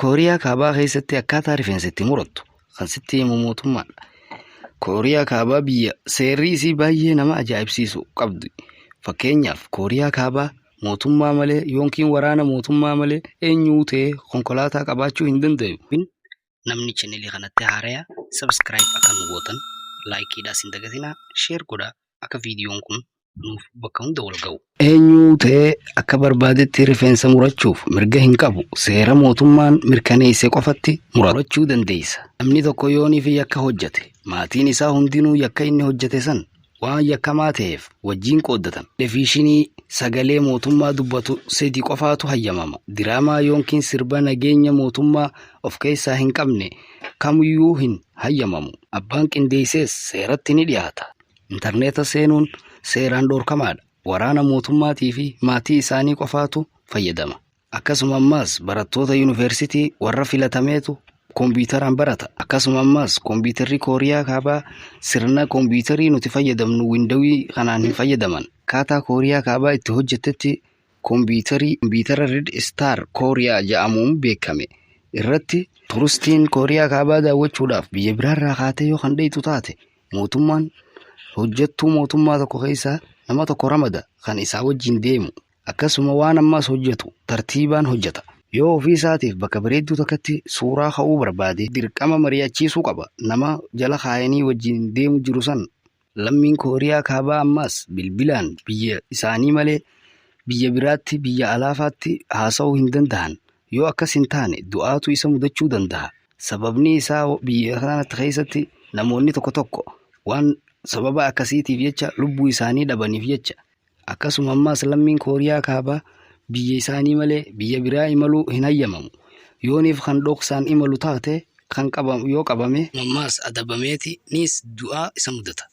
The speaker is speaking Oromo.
Kooriyaa Kaabaa keessatti akkaataa rifeensa itti murattu kan sitti himu mootummaadha. Kooriyaa Kaabaa biyya seerri isii baay'ee nama ajaa'ibsiisu qabdi. Fakkeenyaaf, Kooriyaa Kaabaa mootummaa malee yookiin waraana mootummaa malee eenyuu ta'ee konkolaataa qabaachuu hin danda'u. Namni channelii kanatti haaraya, subscribe akka nu gootan, likeiidhaas hin dagatinaa, share godhaa akka viidiyoon kun nuuf bakka hunda wal ga'u. Eenyuu ta'ee akka barbaadetti rifeensa murachuuf mirga hin qabu. Seera mootummaan mirkaneesse qofatti murachuu dandeessa. Namni tokko yoonii fi yakka hojjete, maatiin isaa hundinuu yakka inni hojjete san waan yakkamaa ta'eef wajjin qooddatan. Televizhinii sagalee mootummaa dubbatu sadi qofaatu hayyamama. Diraamaa yookiin sirba nageenya mootummaa of keessaa hin qabne kamiyyuu hin hayyamamu. Abbaan qindeessees seeratti ni dhiyaata. Intarneeta seenuun seeraan dhoorkamaadha. Waraana mootummaatii fi maatii isaanii qofaatu fayyadama. Akkasuma ammaas barattoota yuunivarsiitii warra filatameetu kompiitaraan barata. Akkasuma ammaas kompiitarri Kooriyaa Kaabaa sirna kompiitarii nuti fayyadamnu Windowii kanaan hin fayyadaman. Akkaataa Kooriyaa Kaabaa itti hojjettetti kompiitarii kompiitara Red Star Kooriyaa jedhamuun beekame irratti turistiin Kooriyaa Kaabaa daawwachuudhaaf biyya biraarraa kaatee yoo kan dheeytu taate, mootummaan hojjettuu mootummaa tokko keessaa nama tokko ramada kan isaa wajjin deemu. Akkasuma waan ammaas hojjetu tartiibaan hojjeta. Yoo ofii isaatiif bakka bareedduu takkatti suuraa ka'uu barbaade, dirqama mari'achiisuu qaba nama jala kaayanii wajjin deemu jiru san. Lammiin Kooriyaa Kaabaa ammaas bilbilaan biyya isaanii malee biyya biraatti, biyya alaafaatti haasa'uu hin dandahan. Yoo akkas hin taane du'aatu isa mudachuu dandaha. Sababni isaa biyya kanatti keessatti namoonni tokko tokko waan sababa akkasiitiif jecha lubbuu isaanii dhabaniif jecha. Akkasuma ammaas lammiin Kooriyaa Kaabaa biyya isaanii malee biyya biraa imaluu hin hayyamamu. Yooniif kan dhoksaan imalu taate kan qabamu yoo qabame ammaas adabameeti niis du'aa isa mudata.